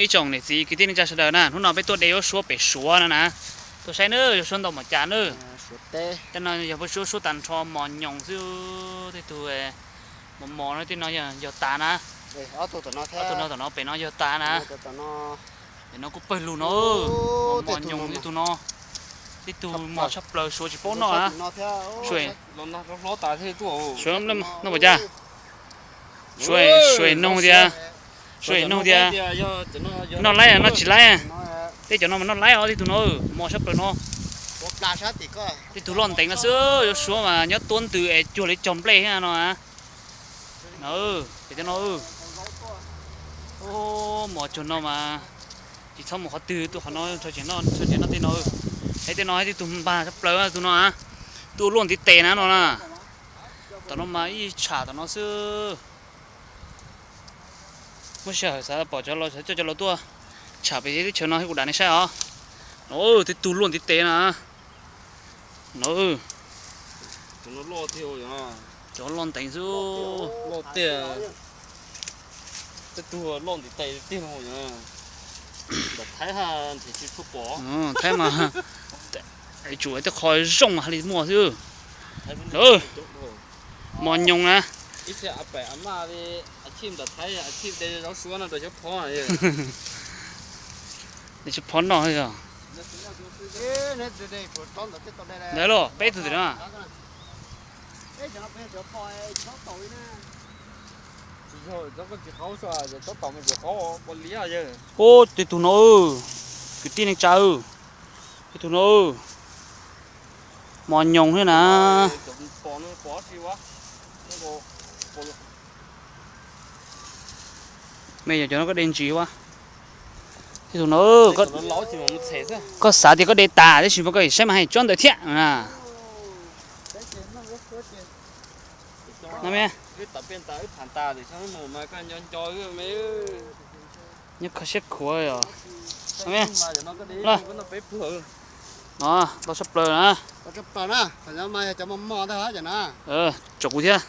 Ib tsoom niam txiv kwv tij neej tsa sawv daws na, hnub no peb tuaj de yuav suab pem Suav no na. Tuaj saib nawb, yuav suab ntau npaum cas nawb. Tej no yog peb suab suab tag nrho mos nyoos xwb, tej tug mos mos no tej no yog tas na. Ob tug no tom no pem no yog tas na. Pem no kuj pawg lug no, mos nyoos tej tug no, tej tug mos tshaj plaws Suav tsis paub noj na. Suav, Suav noj pom cas? Suav, Suav noog tias, Suav noog tias noj laib noj tsis laib. Tej cov no mas noj laib os, tej tug no mos tshaj plaws no. Tej tug loj nteev no xwb, yuav suab mas nyob tuab ntws es cuag li cog nplej thiab no. No, pem tej no, mos cuag no mas tsis txhob mus qhov twg, tuaj qhov no nrhau tsev noj, nrhau tsev noj tej no. Hais tej no hais tej tug npag tshaj plaws tus no, tuaj luaj ntiv tes na no na. Tom no mas ib tsham tom no xwb. Muab sij hawm xav pom cov laus xav coj cov laus tuaj tsham pem teb chaws no thiab kuv dam nej saib os. No, tej tug luaj ntiv tes na. No, cov loj nteev xwb. Tej tug loj ntiv tes tiag. Thaib mas, tsuas tej qho zoo mas hais li muaj xwb. Mos nyoos na. Nws tsis phob noj os. Ntawd los peb tug tim no. Ub, tej tug no, kwv tij neej tsa, tej tug no, mos nyoos thiab na. Me nyuam cov no koj de ntsis ua. Tej tug no, koj xav tias koj de tas tab sis mas koj saib mas hais tsob ntawd thiab na. Nyob kho siab khuav os. No, ntau tshaj plaws na. Tsom kuv thiab.